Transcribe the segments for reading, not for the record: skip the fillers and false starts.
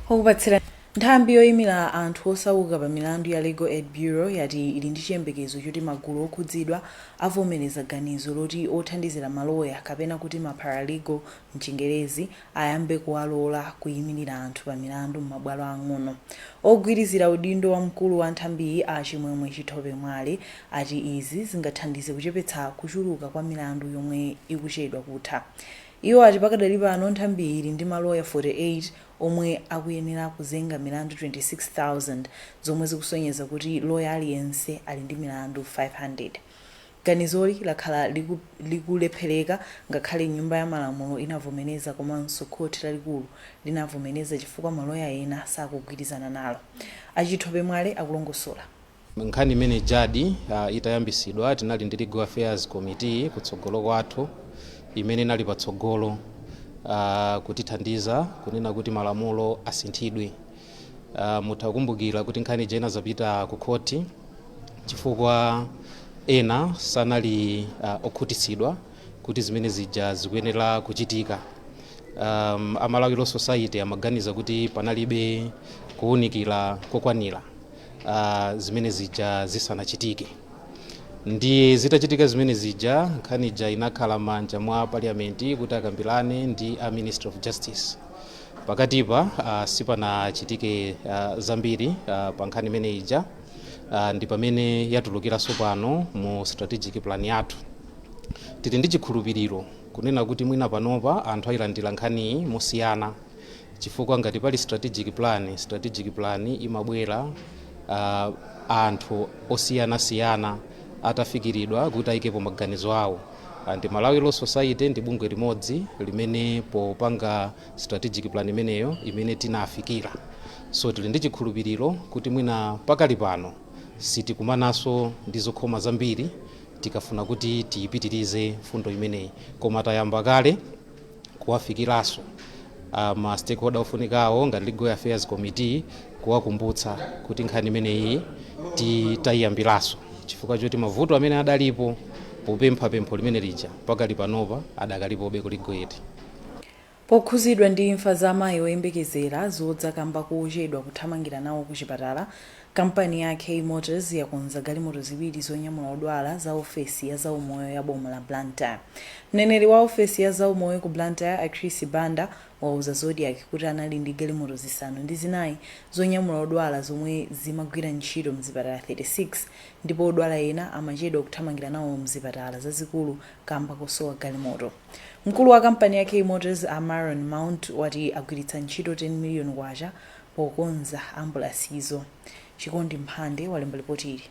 Okupatsira nthambi yoyimira anthu osauka pa milandu ya Legal Aid Bureau yati ili ndi chiyembekezo choti magulu okhudzidwa avomereza ganizo loti othandizira maloya, kapena kuti ma paralegal mchingerezi, ayambe kuwalola kuyimirira anthu pa milandu m'mabwalo ang'ono. Ogwirizira udindo wa mkulu wa nthambiyi, a Chimwemwe Chithope Mwale, ati izi zingathandize kuchepetsa kuchuluka kwa milandu yomwe ikuchedwa kutha. Iwo ati pakadali pano nthambiyi ili ndi maloya 48 omwe akuyenera kuzenga milandu 26,000, zomwe zikusonyeza kuti loya aliyense ali ndi milandu 500. Ganizoli lakhala likulephereka ngakhale Nyumba ya Malamulo inavomereza komanso Khoti Lalikulu linavomereza, chifukwa maloya ena sakugwirizana nalo. Achithope Mwale akulongosola. Nkhani imene jadi itayambisidwa, tinali ndi Legal Affairs Committee kutsogolo kwathu imene inali patsogolo kutithandiza kunena kuti malamulo asinthidwe. Mutha kukumbukira kuti nkhani ija inazapita ku khoti chifukwa ena sanali okhutitsidwa kuti zimene zija zikuyenera kuchitika. Amalawi Law Society amaganiza kuti panalibe kuwunikira kokwanira zimene zija zisanachitike. Ndiye zitachitika zimene zija, nkhani ija inakhala m'manja mwa Parliament kuti akambirane ndi a Ministry of Justice. Pakatipa sipanachitike zambiri pa nkhani imene ija. Ndi pamene yatulukiranso pano mu strategic plan yathu. Tili ndi chikhulupiriro kunena kuti mwina panopa anthu ayilandira nkhaniyi mosiyana, chifukwa ngati pali strategic plan, strategic plan imabwera anthu osiyanasiyana atafikiridwa kuti ayikepo maganizo awo. Ndi Malawi Law Society ndi bungwe limodzi limene popanga strategic plan imeneyo imene tinafikira. So tili ndi chikhulupiriro kuti mwina pakali pano sitikumananso ndi zokhoma zambiri tikafuna kuti tiyipitirize mfundo imeneyi. Koma tayamba kale kuwafikiranso ma stakeholder ofunikawo ngati Legal Affairs Committee, kuwakumbutsa kuti nkhani imeneyi titayiyambiranso, chifukwa choti mavuto amene adalipo popempha pempho limene lija pakali panopa adakalipobe ku Legal Aid. Pokhuzidwa ndi imfa za amayi oyembekezera zodza kamba kochedwa kuthamangira nawo ku chipatala, kampani ya K Motors yakonza galimoto ziwiri zonyamula odwala za ofesi ya zaumoyo ya boma la Blantyre. Mneneri wa ofesi ya zaumoyo ku Blantyre, a Chris Banda, wauza Zodiak kuti anali ndi galimoto zisanu ndi zinayi zonyamula odwala zomwe zimagwira ntchito mzipatala 36, ndipo odwala ena amachedwa kuthamangira nawo mzipatala zazikulu kamba kosowa galimoto. Mkulu wa kampani ya K Motors, a Maron Mount, wati agwiritsa ntchito 10 miliyoni kwacha pokonza ambulansizo. Chikondi Mphande walemba ripoti ili.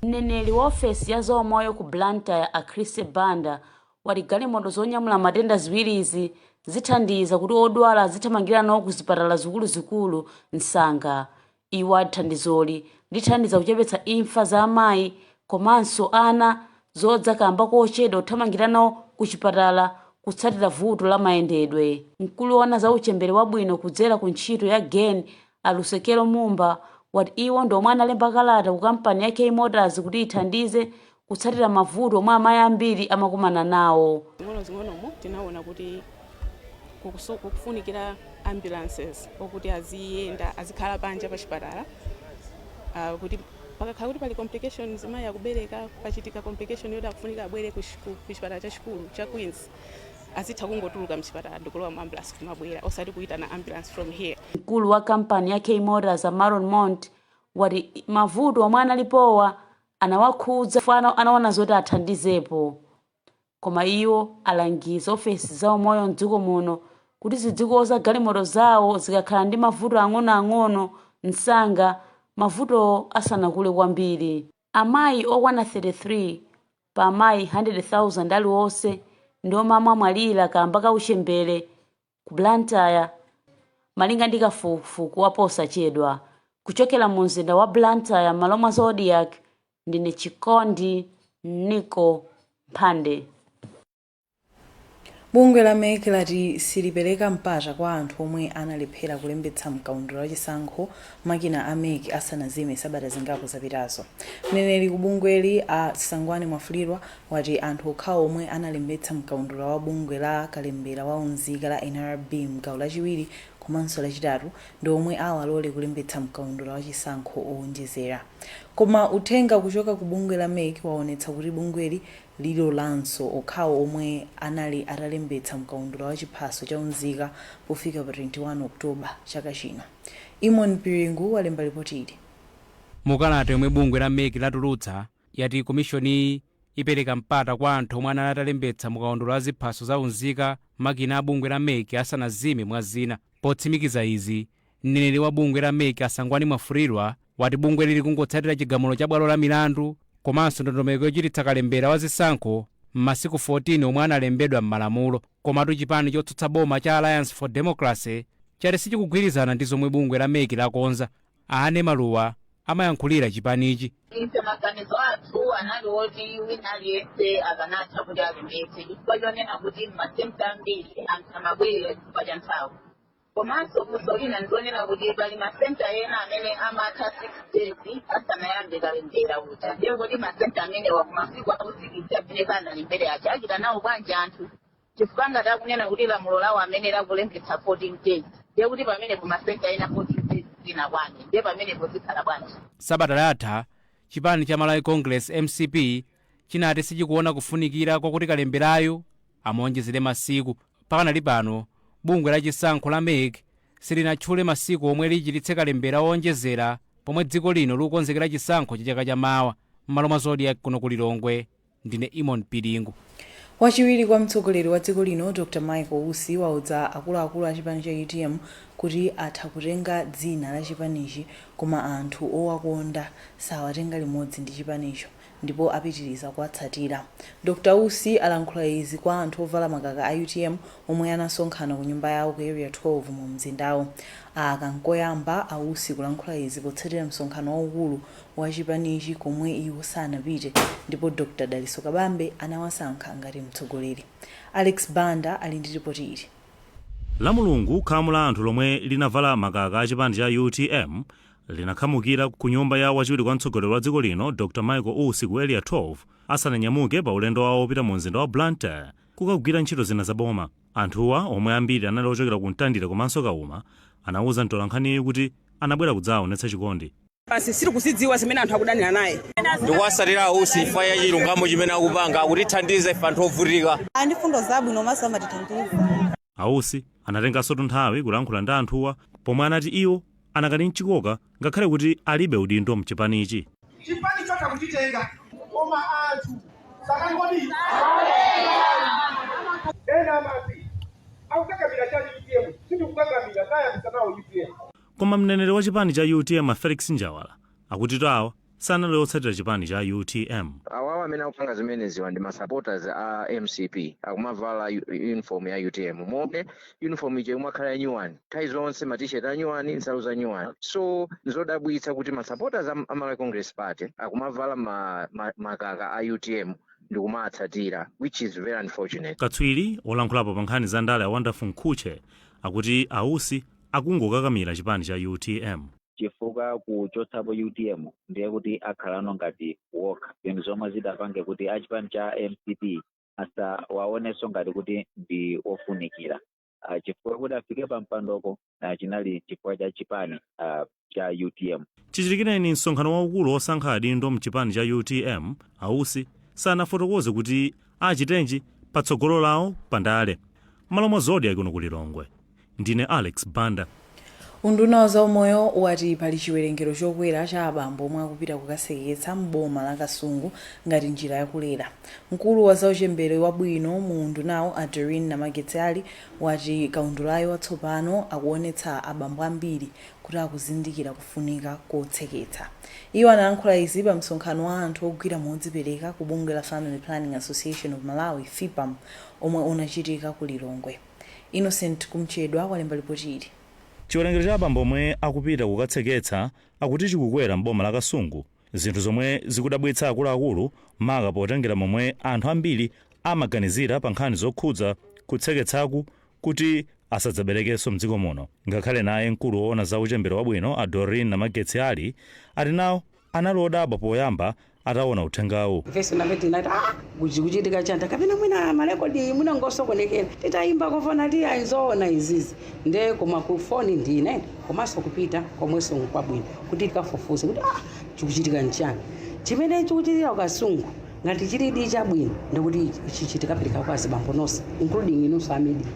Mneneri wa ofesi ya zaumoyo ku Blantyre, a Chris Banda, wati galimoto zonyamula matenda ziwirizi zithandiza kuti odwala azithamangira nawo ku zipatala zikuluzikulu msanga. Iwo ati thandizoli lithandiza kuchepetsa imfa za amayi komanso ana zodza kamba kochedwa kuthamangira nawo ku chipatala kutsatira vuto la mayendedwe. Mkulu woona za uchembere wabwino kudzera ku ntchito ya GEN, Alusekelo Mumba, wati iwo ndi omwe analemba kalata ku kampani ya K Motors kuti ithandize kutsatira mavuto omwe amayi ambiri amakumana nawo. Zing'ono-zing'onomo tinaona kuti kukufunikira ambulances okuti aziyenda, azikhala panja pa chipatala, kuti pakakhala kuti pali complications, mayi akubereka, pachitika complication yoti akufunika abwere ku chipatala chachikulu cha Queens, azitha kungotuluka mchipatala ndikulowa mu ambulance kumabwera, osati kuyitana ambulance from here. Mkulu wa kampani ya K Motors, a Maron Mont, wati mavuto omwe analipowa anawakhudza, anaona zoti athandizepo. Koma iwo alangiza ofesi za umoyo mdziko muno kuti zidzikoza galimoto zawo zikakhala ndi mavuto ang'onoang'ono msanga, mavuto asanakule kwambiri. Amayi okwana 33 pa amayi 100,000 aliwonse ndi omwe amamwalira kamba ka uchembere ku Blantyre, malinga ndi kafukufuku waposachedwa. Kuchokera mu mzinda wa Blantyre, m'malo mwa Zodiak, ndine Chikondi Niko Mphande. Bungwe la MEC lati silipereka mpata kwa anthu omwe analephera kulembetsa mkaundula wachisankho makina a MEC asanazime sabata zingapo zapitazo. Mneneri ku bungweli, a Sangwani Mwafulirwa, wati anthu okhawo omwe analembetsa mkaundula wa bungwe la kalembera wa unzika la NRB mgawo lachiwiri. komanso Lachitatu ndi omwe awalole kulembetsa mkaundula wa chisankho owonjezera. Koma uthenga kuchoka ku bungwe la MEC waonetsa kuti bungweli lilolanso okhawo omwe anali atalembetsa mkaundula wa chiphaso cha unzika pofika pa 21 Oktoba chaka chino. Imon Piringu walemba ripoti ili. Mukalata yomwe bungwe la MEC latulutsa, yati komishoniyi ipereka mpata kwa anthu omwe anali atalembetsa mukaundula wa ziphaso za unzika makina a bungwe la MEC asanazime, mwa zina. Potsimikiza izi, mneneri wa bungwe la MEC, Asangwani Mwafulirwa, wati bungwe lili kungotsatira chigamulo cha bwalo la milandu komanso ndondomeko yochititsa kalembera wa zisankho m'masiku 14 omwe analembedwa m'malamulo. Komatu chipani chotsutsa boma cha Alliance for Democracy chati sichikugwirizana ndi zomwe bungwe la MEC lakonza. Ane Maluwa amayankhulira chipanichi. Ife maganizo athu anali oti wina aliyense akanatha kuti alembetse, chifukwa chonena kuti m'masenta ambiri anthu amabwerera chifukwa cha nthawi. Komanso funso lina ndionena kuti pali masenta ena amene amatha 6 days asanayambe kalembera uja. Ndiye kuti masenta amenewa kumasiku akusikitsa amene sanalembere aja achita nawo bwanji anthu? Chifukwa ngati akunena kuti lamulo lawo amene lakulembetsa 14 days, ndiye kuti pamenepo masenta ena 14 days zinakwane, ndiye pamenepo zikhala bwanji? Sabata latha, chipani cha Malawi Congress, MCP, chinati sichikuona kufunikira kwakuti kalemberayo amuonjezere masiku. Pakanali pano, bungwe la chisankho la MEC silinatchule masiku omwe lichititse kalembera owonjezera pomwe dziko lino likukonzekera chisankho cha chaka chamawa. M'malo mwa Zodiak kuno ku Lilongwe, ndine Imon Piringu. Wachiwiri kwa mtsogoleri wa dziko lino, Dr Michael Usi, waudza akuluakulu a chipani cha UTM kuti atha kutenga dzina la chipanichi, koma anthu owakonda sawatenga limodzi ndi chipanicho ndipo apitiriza kuwatsatira. Dr Usi alankhula izi kwa anthu ovala makaka a UTM omwe anasonkhana ku nyumba yawo ku Area 12 mu mzindawo. Aka nkoyamba a Usi kulankhula izi potsatira msonkhano waukulu wa chipanichi komwe iwo sanapite ndipo Dr Dalitso Kabambe anawasankha ngati mtsogoleri. Alex Banda ali ndi ripoti ili. La Mulungu, khamu la anthu lomwe linavala makaka a chipani cha UTM linakhamukira ku nyumba ya wachiwiri kwa mtsogoleri wa dziko lino, Dr Michael Usi, ku Area 12 asananyamuke pa ulendo wawo opita mu mzinda wa Blantyre kukagwira ntchito zina za boma. Anthuwa, omwe ambiri anali ochokera ku Mtandire komanso Kauma, anawuza mtolankhaniyu kuti anabwera kudzaonetsa chikondi. Basi, sitikuzidziwa zimene anthu akudanira naye. Ndikuwasalira Ausi ifa ya chilungamo chimene akupanga, akutithandiza ife anthu ovutika. Andi fundo zabwino, maso amatithandiza. Ausi anatenganso nthawi kulankhula ndi anthuwa pomwe anati iwo anakali mchikoka ngakhale kuti alibe udindo mchipanichi. Chipani chotha kuchitenga, koma anthu sakali kodi. Ena amati akukakamira chani UTM? Sindikukakamira, tayambisa nawo UTM. Koma mneneri wa chipani cha UTM, Felix Njawala, akuti awa sanali otsatira chipani cha UTM. Awawa amene akupanga zimeneziwa ndi ma supporters a MCP, akumavala uniform ya UTM. Muone uniform ije imakhala ya nyuwani nthawi zonse, ma T-shirt a nyuwani, nsalu za nyuwani. So nzodabwitsa kuti ma supporters a Malawi Congress Party akumavala makaka a UTM ndikumatsatira, which is very unfortunate. Katswiri olankhulapo pa nkhani za ndale, a Wonderful Mkhutche, akuti Ausi akungokakamira chipani cha UTM. Chifukwa kuchotsapo UTM ndiye kuti akhalano ngati wokha, zinthu zomwe zidapange kuti achipani cha MCP asawaonenso ngati kuti ndi ofunikira, chifukwa kuti afike pa mpandoko chinali chifukwa cha chipani cha UTM. Chichitikireni msonkhano waukulu wosankha adindo mchipani cha UTM, Ausi sanafotokoze kuti achitenji patsogolo lawo pandale. Malo mwa Zodiak kuno ku Lilongwe, ndine Alex Banda. Unduna wa zaumoyo wati pali chiwerengero chokwera cha abambo omwe akupita kukatseketsa m'boma la Kasungu ngati njira yakulera. Mkulu wa zauchembere wabwino mu undunawo, a Doreen Namagetsi, wati kaundulayo watsopano akuonetsa abambo ambiri kuti akuzindikira kufunika kotseketsa. Iwo analankhula izi pa msonkhano wa anthu ogwira modzipereka ku bungwe la Family Planning Association of Malawi, FPAM, omwe unachitika ku Lilongwe. Innocent Kumchedwa walemba ripoti ili. Chiwerengero cha abambo omwe akupita kukatseketsa akuti chikukwera m'boma la Kasungu, zinthu zomwe zikudabwitsa akuluakulu, maka potengera momwe anthu ambiri amaganizira pa nkhani zokhudza kutseketsaku kuti asadzaberekenso mdziko muno. Ngakhale naye mkulu woona za uchembere wabwino, a Doreen Namagetsi, ali ati nawo anali odabwa poyamba. Ataona uthengawo, Ifeso nafe tinati kuchitika chanta kapena mwina marekodi mwina ngosokonekera, titayimba kofona ti ayizoona izizi nde koma ku foni ndine komanso kupita komwenso nkwabwino kuti tikafufuze kuti chikuchitika nchani chimene chikuchitika kukasungu. Ngati chilidi chabwino ndikuti ichichi tikapereka kwa azibambo nonse, including inunso a media,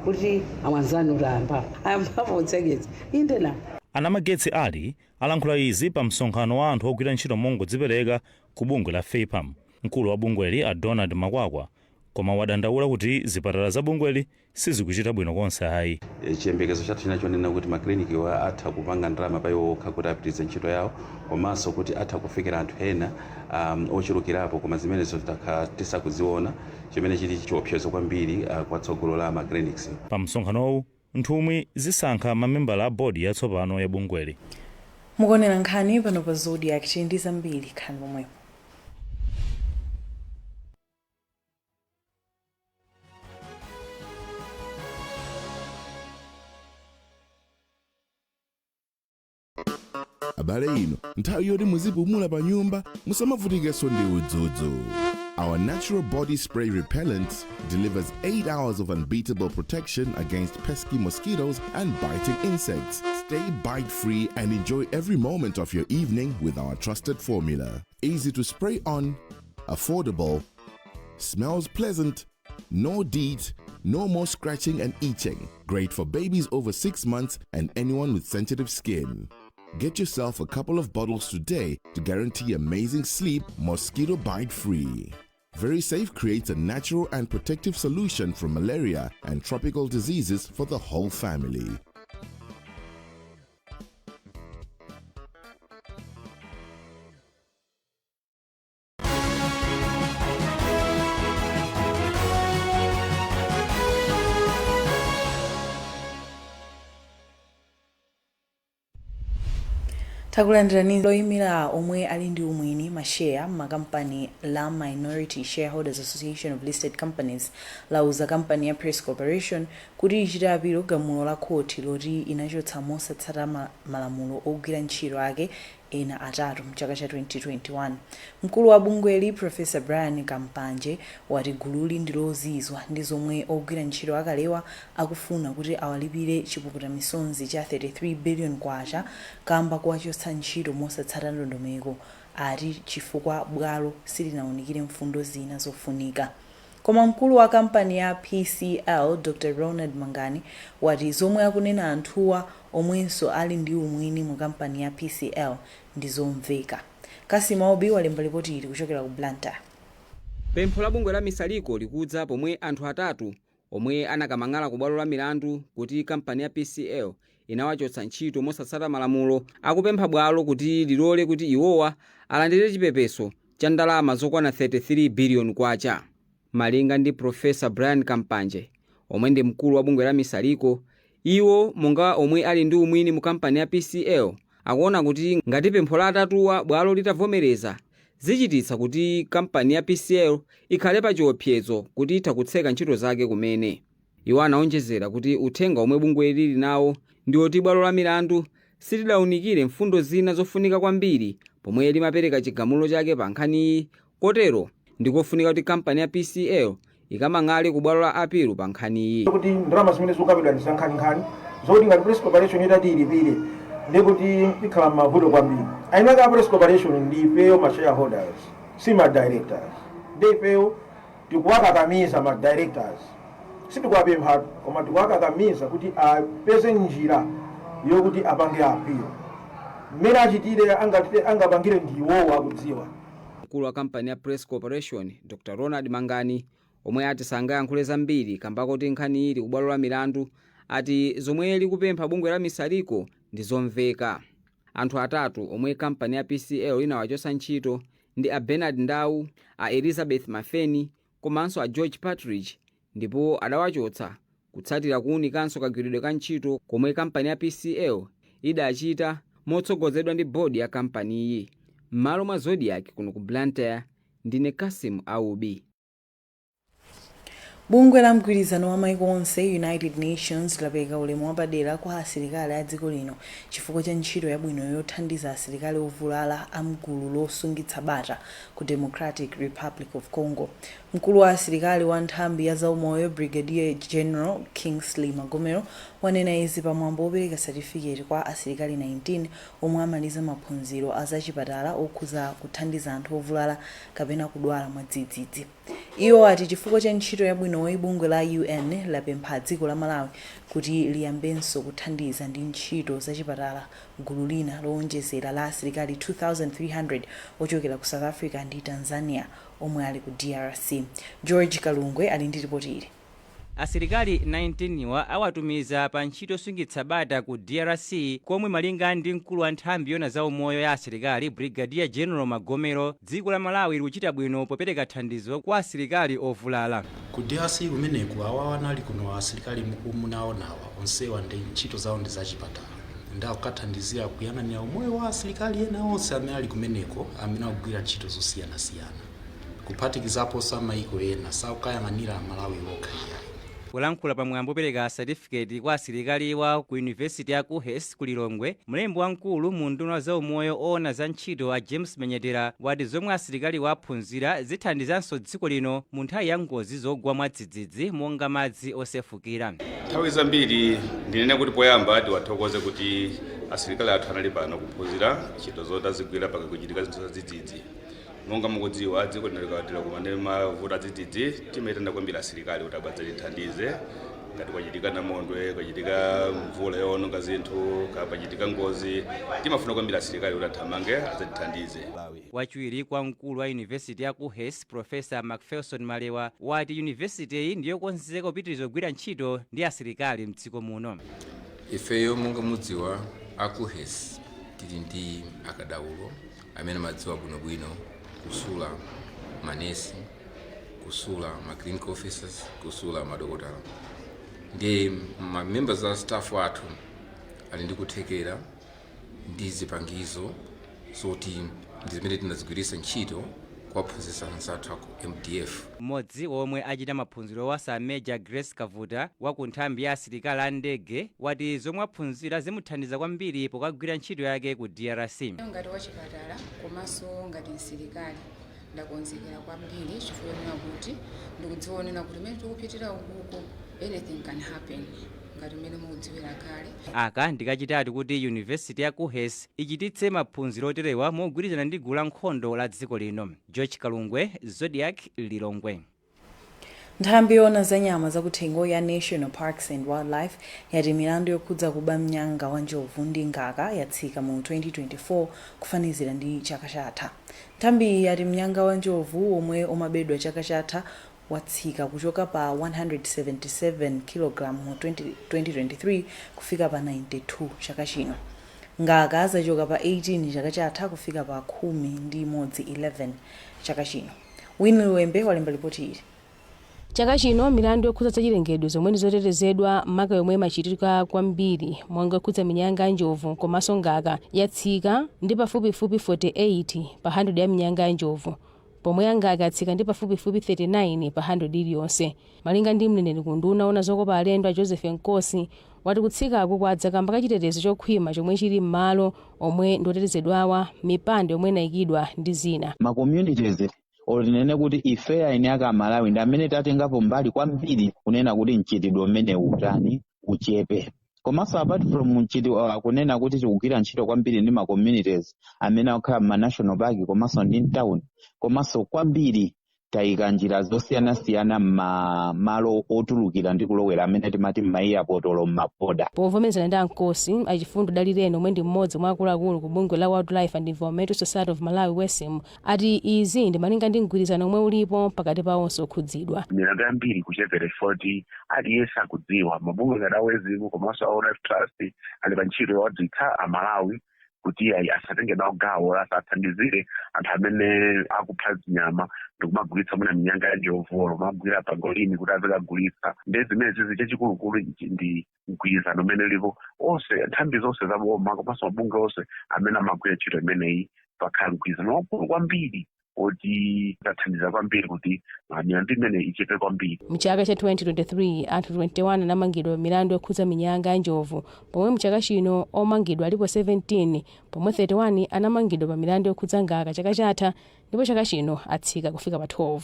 kuti awanzani kuti ayambapo ayambapo utsekezi inde na. Anamagetsi Ali alankhula izi pa msonkhano wa anthu ogwira ntchito mongodzipereka ku bungwe la FAPAM. Mkulu wa bungweli a Donald Makwakwa koma wadandaula kuti zipatala za bungweli sizikuchita bwino konse ayi. Chiyembekezo chathu chinachonena kuti makilinikiwa atha kupanga ndalama pa iwo okha kuti apitirize ntchito yawo, komanso kuti atha kufikira anthu ena ochulukirapo, koma zimenezo takhala tisakuziona, chimene chili chiopsezo kwambiri kwa tsogolo la maclinics. Pa msonkhanowu nthumwi zisankha mamembala a bodi yatsopano ya bungweli. Mukuonera nkhani pano pa Zodiak. Chili ndi zambiri, khani pomwepo. Abale, ino nthawi yoti muzipumula pa nyumba, musamavutikenso ndi udzudzu. Our natural body spray repellent delivers 8 hours of unbeatable protection against pesky mosquitoes and biting insects. Stay bite free and enjoy every moment of your evening with our trusted formula. Easy to spray on, affordable, smells pleasant, no DEET, no more scratching and itching. Great for babies over 6 months and anyone with sensitive skin. Get yourself a couple of bottles today to guarantee amazing sleep, mosquito bite free. Very Safe creates a natural and protective solution from malaria and tropical diseases for the whole family. Takulandirani. Loyimira omwe ali ndi umwini masheya m'makampani la Minority Shareholders Association of Listed Companies lauza kampani ya Press Corporation kuti ichite apilo gamulo la khoti loti inachotsa mosatsata malamulo ogwira ntchito ake ena atatu mchaka cha 2021. Mkulu wa bungweli Professor Brian Kampanje wati gululi ndi lozizwa ndi zomwe ogwira ntchito akalewa akufuna kuti awalipire chipukuta misonzi cha 33 billion kwacha kamba kuwachotsa ntchito mosatsata ndondomeko, ati chifukwa bwalo silinawunikire mfundo zina zofunika. Koma mkulu wa kampani ya PCL Dr Ronald Mangani wati zomwe akunena anthuwa omwenso ali ndi umwini mu kampani ya PCL ndi zomveka. Kasima Obi walemba ripoti ili kuchokera ku Blantyre. Pempho la bungwe la Misaliko likudza pomwe anthu atatu omwe anakamang'ala ku bwalo la milandu kuti kampani ya PCL inawachotsa ntchito mosatsata malamulo akupempha bwalo kuti lilole kuti iwowa alandire chipepeso cha ndalama zokwana 33 billion kwacha. Malinga ndi Professor Brian Kampanje omwe ndi mkulu wa bungwe la Misaliko, iwo monga omwe ali ndi umwini mu kampani ya PCL akuona kuti ngati pempho la atatuwa bwalo litavomereza, zichititsa kuti kampani ya PCL ikhale pa chiopsezo kuti itha kutseka ntchito zake kumene. Iwo anaonjezera kuti uthenga omwe bungwe lili nawo ndi oti bwalo la milandu silidawunikire mfundo zina zofunika kwambiri pomwe limapereka chigamulo chake pa nkhaniyi, kotero ndikofunika kuti kampani ya PCL ikamang'ale ku bwalo la apilu pa nkhaniyi. Kuti ndalama zimene zikukambidwa ndi zankhaninkhani zokuti ngati Press Corporation itati ilipire ndikuti ikhala mavuto kwambiri. Ainaka Press Corporation ndi ifeyo ma shareholders, si ma directors. Ndi ifeyo tikuwakakamiza ma directors, sitikuwapempha koma tikuwakakamiza kuti apeze njira yokuti apange appeal. Mmene achitire angapangire ndi iwowo akudziwa. Mkulu wa kampani ya Press Corporation Dr Ronald Mangani omwe ati sangayankhule zambiri kamba kuti nkhani ili ku bwalo la milandu ati zomwe likupempha bungwe la Misaliko ndi zomveka. Anthu atatu omwe kampani ya PCL inawachotsa ntchito ndi a Bernard Ndau, a Elizabeth Mafeni komanso a George Partridge, ndipo adawachotsa kutsatira kuwunikanso kagwiridwe ka ntchito komwe kampani ya PCL idachita motsogozedwa ndi bodi ya kampaniyi. M'malo mwa Zodiak kuno ku Blantyre, ndine Kasim Aubi. Bungwe la mgwirizano wa maiko onse, United Nations, lapereka ulemu wapadera kwa asilikali a dziko lino chifukwa cha ntchito yabwino yothandiza asilikali ovulala a mgulu losungitsa bata ku Democratic Republic of Congo. Mkulu wa asilikali wa nthambi ya zaumoyo, Brigadier General Kingsley Magomero, wanena izi pamwambo wopereka satifiketi kwa asilikali 19 omwe amaliza maphunziro a zachipatala okhuza kuthandiza anthu ovulala kapena kudwala mwadzidzidzi. Iwo ati chifukwa cha ntchito yabwinoyi, bungwe la UN lapempha dziko la Malawi kuti liyambenso kuthandiza ndi ntchito zachipatala gulu lina lowonjezera la asilikali 2300 ochokera ku South Africa ndi Tanzania omwe ali ku DRC. George Kalungwe ali ndi ripoti ili. Asilikali 19 wa awatumiza pa ntchito yosungitsa bata ku DRC, komwe malinga ndi mkulu wa nthambi yona za umoyo ya asilikali, Brigadier General Magomero, dziko la Malawi likuchita bwino popereka thandizo kwa asilikali ovulala. Ku DRC kumeneku, awawa anali kuno asilikali munaonawa onsewa ndi ntchito zawo ndi zachipatala, ndi akukathandizira kuyang'anira umoyo wa asilikali ena onse amene ali kumeneko, amene akugwira ntchito zosiyanasiyana, kuphatikizaponso amayiko ena. Sakukayang'anira Malawi okha iyayi. Kulankhula pamwambo opereka satifiketi kwa asilikaliwa ku Yunivesiti ya KUHeS ku Lilongwe, mlembi wamkulu mu unduna wa zaumoyo oona za ntchito a James Menyetera wati zomwe asilikaliwa aphunzira zithandizanso dziko lino mu nthawi ya ngozi zogwa mwadzidzidzi monga madzi osefukira. Nthawi zambiri ndinene kuti poyamba tiwathokoze kuti asilikali athu anali pano kuphunzira ntchito zoti azigwira pakakuchitika zinthu zadzidzidzi. Monga mukudziwa, dziko lino likawatira kumane mavuto adzidzidzi, timayitana kwambiri asilikali kuti abadzatithandize. Ngati kwachitika namondwe, kwachitika mvula yowononga zinthu, kapachitika ngozi, timafuna kwambiri asilikali kuti athamange adzatithandize. Wachiwiri kwa mkulu wa yunivesiti ya KUHeS, Profesa Macpherson Malewa, wati yunivesiti iyi ndiyokonzeka kupitiriza kugwira ntchito ndi asilikali mdziko muno. Ifeyo, monga mudziwa, a KUHeS tili ndi akadaulo amene amadziwa bwinobwino kusula manesi, kusula ma clinical officers, kusula madokotala, ndi ma members a staff athu ali ndi kuthekera ndi zipangizo zoti ndi zimene tinazigwiritsa ntchito kuwaphunzitsa anzathu aku MDF. Mmodzi womwe achita maphunziro wa sa Major Grace Kavuta wa ku nthambi ya asilikali a ndege wati zomwe aphunzira zimuthandiza kwambiri pokagwira ntchito yake ku DRC. Ngati wachipatala komanso ngati msilikali, ndakonzekera kwambiri chifukwa chonena kuti ndikudzionera kuti mmene tikupitira ukuko, anything can happen, ngati mmene mukudziwira kale. Aka ndikachitatu kuti yunivesiti ya KUHeS ichititse maphunziro oterewa mogwirizana ndi gulu la nkhondo la dziko lino. George Kalungwe, Zodiak, Lilongwe. Nthambi yoona za nyama zakuthengo ya National Parks and Wildlife yati milandu yokhudza kuba mnyanga wa njovu ndi ngaka yatsika mu 2024 kufanizira ndi chaka chatha. Nthambiyi yati mnyanga wa njovu omwe umabedwa chaka chatha watsika kuchoka pa 177 kg mu 2023 kufika pa 92 chaka chino. Ngaka zachoka pa 18 chaka chatha kufika pa 11, 11 chaka chino. Winnie Wembe walemba ripoti ili. Chaka chino milandu yokhudza zachilengedwe zomwe ndi zotetezedwa, maka yomwe imachitika kwambiri monga yokhudza minyanga ya njovu komanso ngaka, yatsika ndi pafupifupi 48 pa 100 ya minyanga ya njovu, pomwe ya ngaka yatsika ndi pafupifupi 39 pa 100 iliyonse. Malinga ndi mneneri ku unduna oona zokopa alendo a Joseph Nkosi, wati kutsikaku kwadza kamba ka chitetezo chokhwima chomwe chili m'malo omwe ndi otetezedwawa, mipanda yomwe inayikidwa ndi zina. Ma communities, olo tinene kuti ife eni ake Amalawi ndi amene tatengapo mbali kwambiri kunena kuti mchitidwe umene utani, uchepe. Komanso apart from mchitidwe, kunena kuti tikugwira ntchito kwambiri ndi ma communities amene akukhala ma national park komanso ndi mtown, komanso kwambiri tayika njira zosiyanasiyana m'malo otulukira ndi kulowera amene timati m'ma airport olo m'maboda. Povomerezana ndi Ankosi, Achifundo Dalireni, omwe ndi mmodzi mwa akuluakulu ku bungwe la Wildlife and Environmental Society of Malawi, WESM, ati izi ndi malinga ndi mgwirizano omwe ulipo pakati pa onse okhudzidwa. Milandu yambiri kuchepera 40, aliyense akudziwa. Mabungwe ngati a WESM komanso a Wildlife Trust ali pa ntchito yowadziwitsa Amalawi kuti ayi, asatenge nawo gawo, asathandizire anthu amene akupha zinyama ndikumagulitsa mwina minyanga ya njovu olo kumagwira pangolini kuti azikagulitsa. Ndi zimene zizi, chachikulukulu ndi mgwirizano umene ulipo onse, nthambi zonse za boma komanso mabungwe onse amene amagwira ntchito imeneyi, pakhala mgwirizano waukulu kwambiri. oti tathandiza kwambiri kuti milandu imene ichepe kwambiri. Mchaka cha 2023 anthu 21 anamangidwa milandu yokhudza minyanga ya njovu, pomwe mchaka chino omangidwa alipo 17, pomwe 31 anamangidwa pa milandu yokhudza ngaka chaka chatha, ndipo chaka chino atsika kufika pa 12.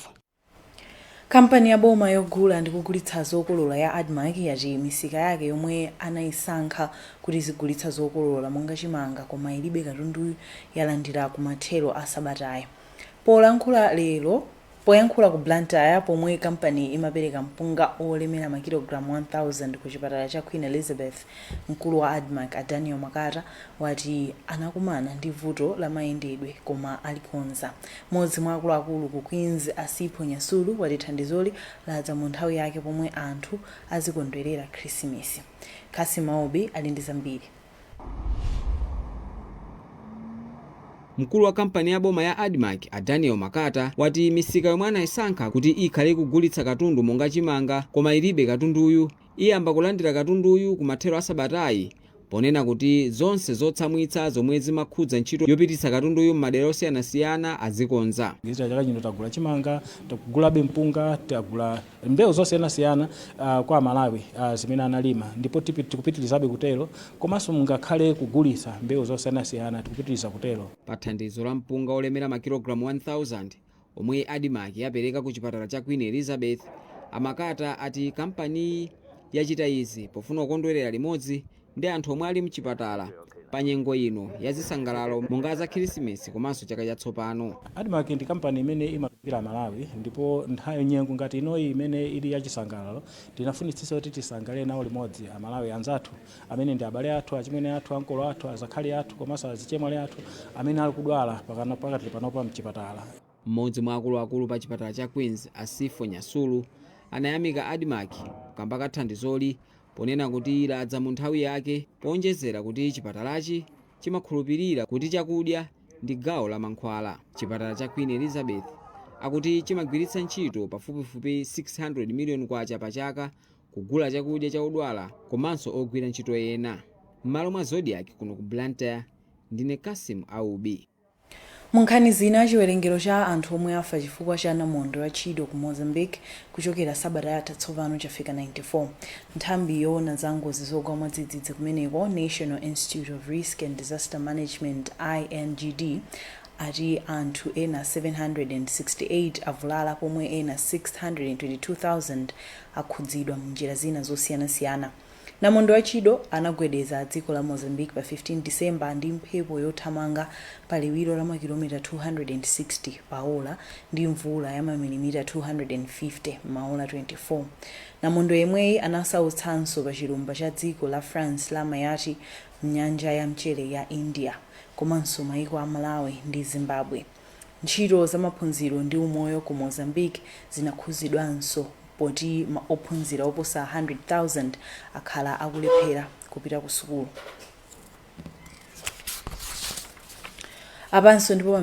Kampani ya boma yogula ndi kugulitsa zokolola ya ADMARC yati misika yake yomwe anayisankha kuti izigulitsa zokolola monga chimanga koma ilibe katundu yalandira kumathero a sabatayi. Polankhula lero poyankhula ku Blantyre pomwe kampani imapereka mpunga olemera makilogalamu 1000 ku chipatala cha Queen Elizabeth, mkulu wa ADMARC a Daniel Makata wati anakumana ndi vuto la mayendedwe koma alikonza. Mmodzi mwa akuluakulu ku Queens, Asipho Nyasulu, wati thandizoli ladza mu nthawi yake pomwe anthu azikondwerera Khrisimisi. Kasi Maobi ali ndi zambiri. Mkulu wa kampani ya boma ya ADMARC a Daniel Makata wati misika yomwe anayisankha kuti ikhale ikugulitsa katundu monga chimanga koma ilibe katunduyu iyamba kulandira katunduyu kumathero a sabatayi, ponena kuti zonse zotsamwitsa zomwe zimakhudza ntchito yopititsa katunduyu m'madera osiyanasiyana azikonza. Chaka chino tagula chimanga, takugulabe mpunga, tagula mbewu zosiyanasiyana kwa Malawi zimene analima, ndipo tikupitirizabe kutero, komanso mungakhale kugulitsa mbewu zosiyanasiyana tikupitiriza kutero. Pa thandizo la mpunga olemera makilogalamu 1000 omwe ADMARC yapereka ku chipatala cha Queen Elizabeth, amakata ati kampaniyi yachita izi pofuna kukondwerera limodzi ndi anthu omwe ali mchipatala pa nyengo ino ya zisangalalo monga za Khrisimisi komanso chaka chatsopano. ADMARC ndi kampani imene imatumikira Malawi, ndipo nthawi nyengo ngati inoyi imene ili yachisangalalo tinafunitsitsa kuti tisangalale nawo limodzi Amalawi anzathu amene ndi abale athu, achimwene athu, ankolo athu, azakhali athu komanso azichemwali athu amene ali kudwala pakati panopa mchipatala. Mmodzi mwa akuluakulu pa chipatala cha Queens, Asifo Nyasulu, anayamika ADMARC kamba ka thandizoli ponena kuti ladza mu nthawi yake, ponjezera kuti chipatalachi chimakhulupirira kuti chakudya ndi gawo la mankhwala. Chipatala cha Queen Elizabeth akuti chimagwiritsa ntchito pafupifupi 600 million kwacha pa chaka kugula chakudya cha odwala komanso ogwira ntchito ena. M'malo mwa Zodiak kuno ku Blantyre, ndine Kasim Aubi. Mu nkhani zina, chiwerengero cha anthu omwe afa chifukwa cha namondwe wa Chido ku Mozambique kuchokera sabata yatha tsopano chafika 94. Nthambi yoona za ngozi zogwa mwadzidzidzi kumeneko, National Institute of Risk and Disaster Management INGD, ati anthu ena 768 avulala pomwe ena 622,000 akhudzidwa munjira zina zosiyanasiyana. Namondwe wa Chido anagwedeza dziko la Mozambique pa 15 Disemba ndi mphepo yothamanga pa liwiro la makilomita 260 pa ola ndi mvula ya mamilimita 250 m'maola 24. Namondwe yemweyi anasautsanso pa chilumba cha dziko la France la Mayotte mnyanja ya mchere ya India komanso maiko a Malawi ndi Zimbabwe. Ntchito za maphunziro ndi umoyo ku Mozambique zinakhuzidwanso poti ophunzira oposa 100,000 akhala akulephera kupita ku sukulu. Apanso ndipo